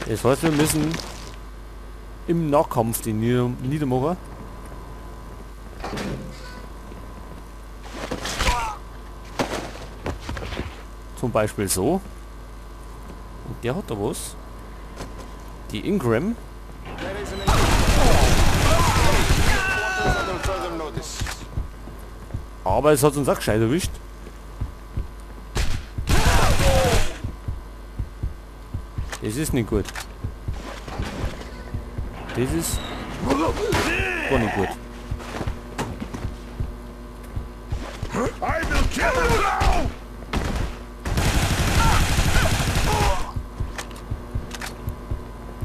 Das heißt, wir müssen im Nahkampf den niedermachen. Zum Beispiel so. Und der hat da was. Die Ingram. Aber es hat uns auch gescheit erwischt. Das ist nicht gut. Das ist gar nicht gut.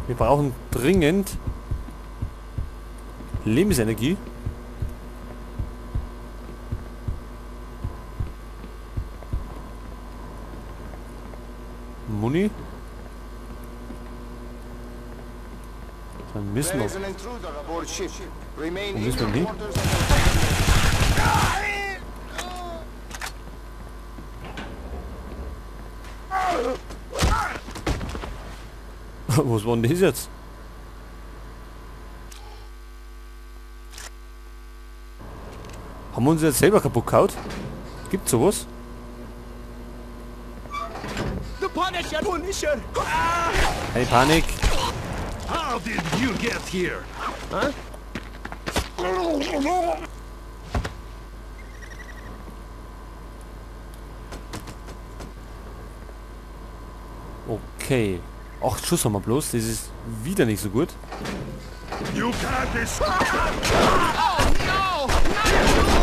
Wir brauchen dringend Lebensenergie. Muni. Dann müssen wir. Wo müssen wir hin? Was war denn das jetzt? Haben wir uns jetzt selber kaputt gehauen? Gibt's sowas? Keine Panik. How did you get here? Huh? Okay. 8 Schuss haben wir bloß. Das ist wieder nicht so gut. You can't escape. Oh, no! No!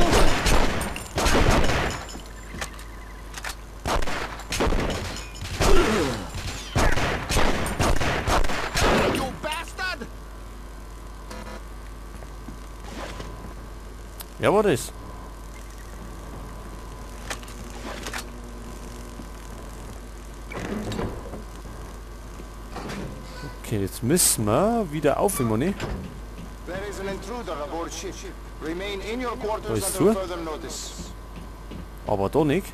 You bastard! Ja, war das? Okay, jetzt müssen wir wieder auf, Money. Da ist zu. Aber da nicht.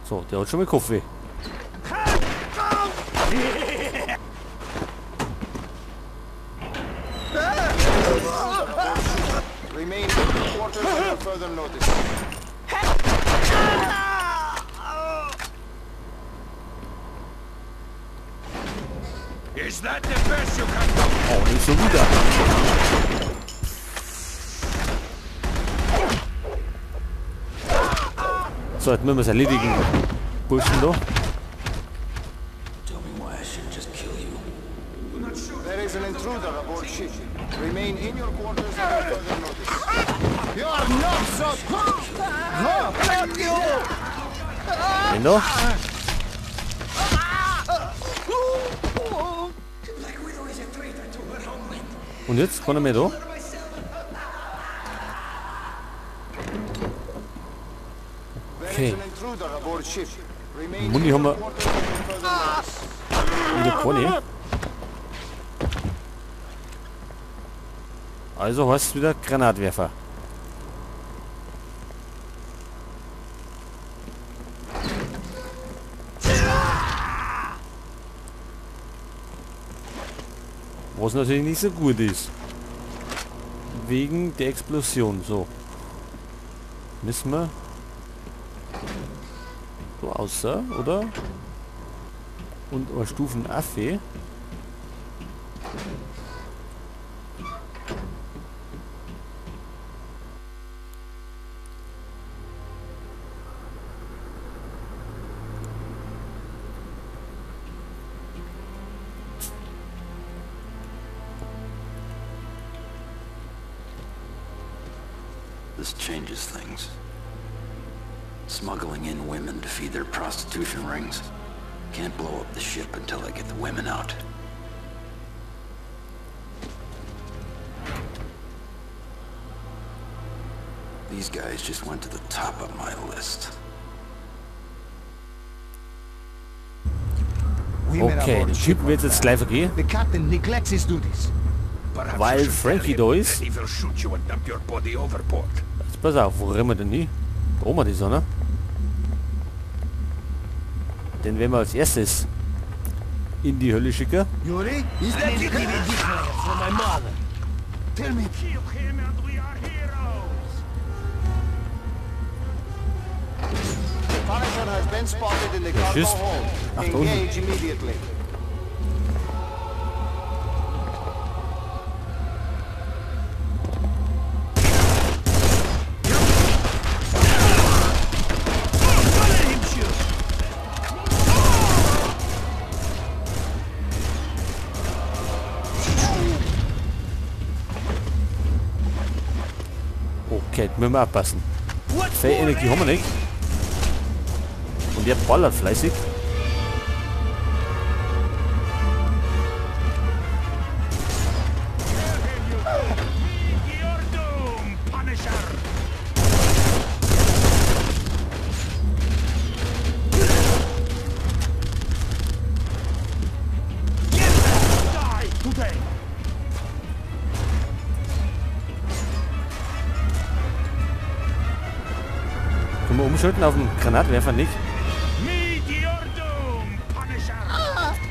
So, der hat schon mal Kopfweh. Is that the best you can do? Oh, nicht schon wieder. So, jetzt müssen wir es erledigen. Burschen da. There is an intruder aboard ship. Remain in your quarters until further notice. You are not so. Den da? Und jetzt kann er mehr da? Okay. Muni haben wir wieder keine. Also heißt es wieder Granatwerfer. Was natürlich nicht so gut ist. Wegen der Explosion. So. Müssen wir so außer, oder? Und eine Stufen Affe. This changes things. Smuggling in women to feed their prostitution rings. Can't blow up the ship until I get the women out. These guys just went to the top of my list. Okay, den Typen wird jetzt gleich vergehen. Weil Frankie da ist. Jetzt pass auf, wo rennen wir denn hin? Da oben ist einer. Den werden wir als erstes in die Hölle schicken. Yuri, is that you? Tell me. Kill him and we are heroes. The Punisher has been spotted in the cargo hold. Engage immediately. Okay, müssen wir aufpassen. Viel Energie haben wir nicht. Und der ballert fleißig. Können wir umschalten auf den Granatwerfer nicht?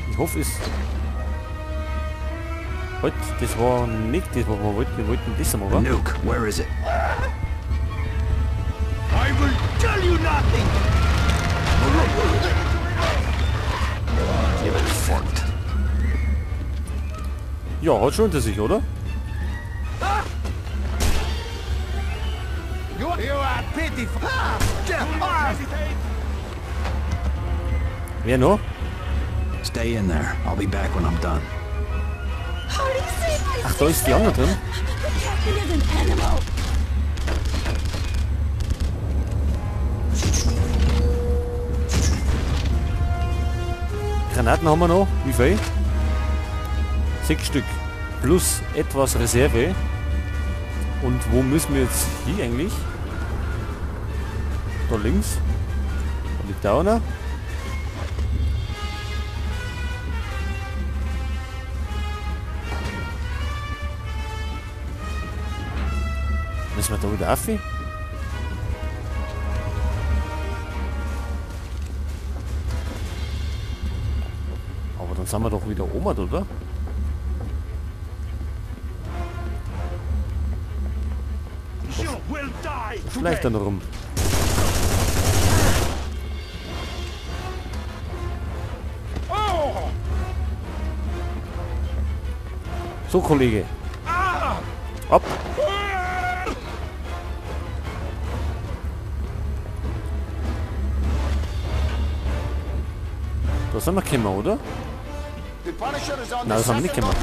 Ich hoffe es. Halt, das war nicht das, was wir wollten. Wir wollten das einmal, oder? Nuke, where is it? I will tell you nothing. Give it forked. Ja, hat schon hinter sich, oder? Wer noch? Stay in there. I'll be back when I'm done. Ach, da ist die andere drin. Granaten haben wir noch. Wie viel? 6 Stück. Plus etwas Reserve. Und wo müssen wir jetzt hier eigentlich? Da links. Da liegt da einer. Müssen wir da wieder auf? Aber dann sind wir doch wieder oben, oder? Vielleicht dann rum. So, Kollege. Ab. Da sind wir gekommen, oder? Nein, das haben wir nicht gekommen.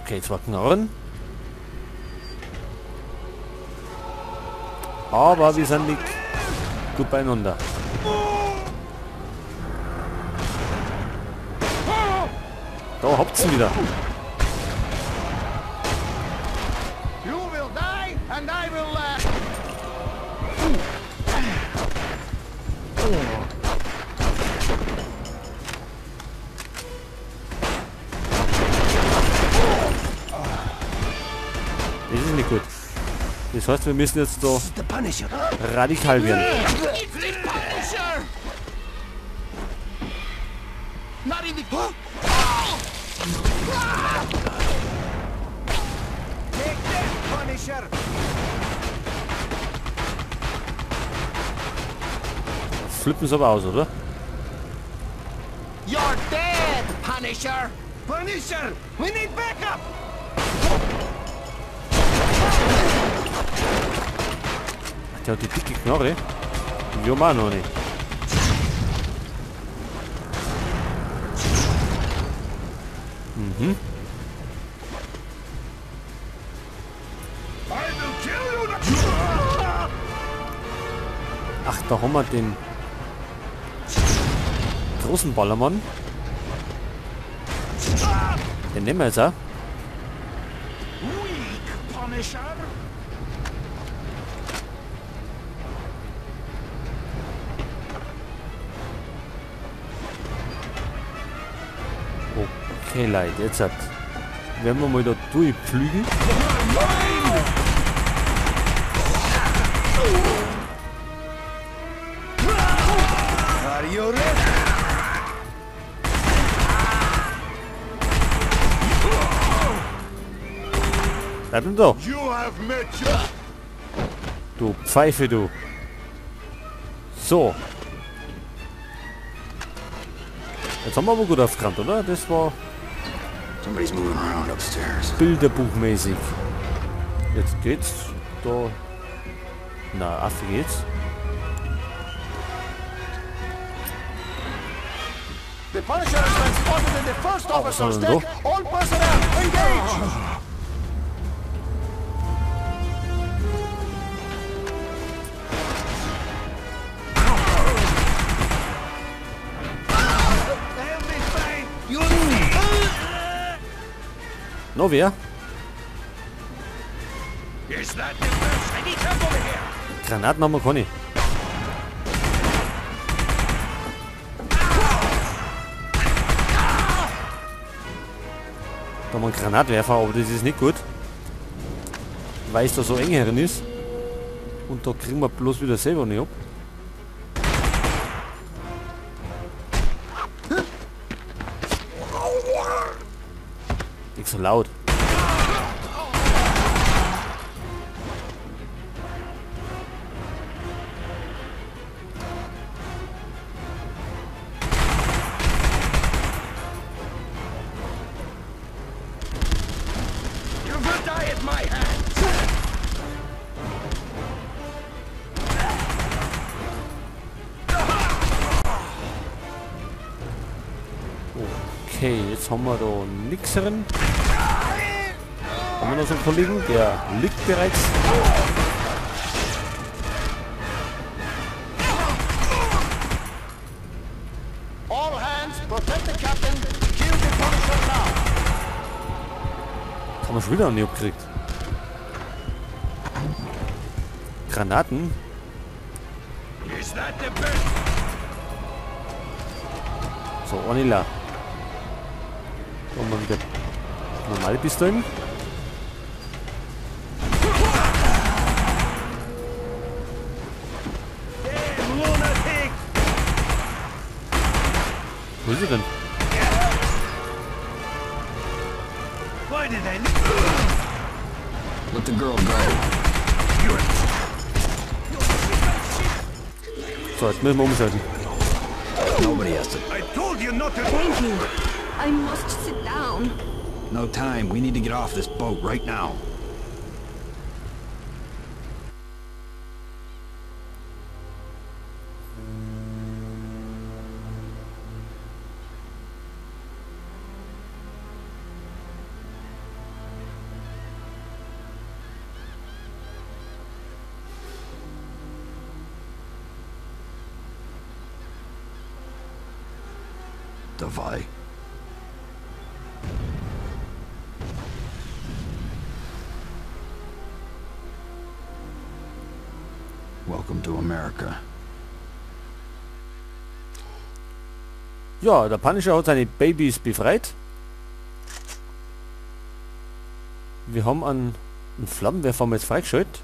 Okay, zwei Knarren. Aber wir sind nicht gut beieinander. Da habt ihr wieder. You will die and I will laugh. Das ist nicht gut. Das heißt, wir müssen jetzt da radikal werden. Flippen sie aber aus, oder? You're dead, Punisher! Punisher! We need backup! Ach, der hat die dicke Knarre. Die haben wir auch noch nicht. Mhm. Ach, da haben wir den. großen Ballermann. Den nehmen wir jetzt auch. Okay, Leute, jetzt hat, werden wir mal da durchpflügen. Bleib denn da. Du Pfeife, du. So. Jetzt haben wir aber gut aufgerannt, oder? Das war bilderbuchmäßig. Jetzt geht's da. Na, Affe geht's. The Punisher has been spotted in the first officer's deck. All personnel, engage! No, wer? Granaten haben wir keine. Da haben wir einen Granatwerfer, aber das ist nicht gut. Weil es da so eng herin ist. Und da kriegen wir bloß wieder selber nicht ab. Nicht so laut. Okay, jetzt haben wir da nichts drin. Haben wir noch so einen Kollegen, der liegt bereits. All hands, protect the captain. Kill the Punisher now. Das haben wir schon wieder nicht abgekriegt. Granaten. So, Anila. Und mal wieder normale Pistolen. Wo ist sie denn? Let the girl go. So, jetzt müssen wir umschalten. Nobody has to. I told you not to. Thank you. I must sit down. No time. We need to get off this boat right now. Davai. Welcome to America. Ja, der Punisher hat seine Babys befreit. Wir haben einen Flammenwerfer haben wir jetzt freigeschaltet.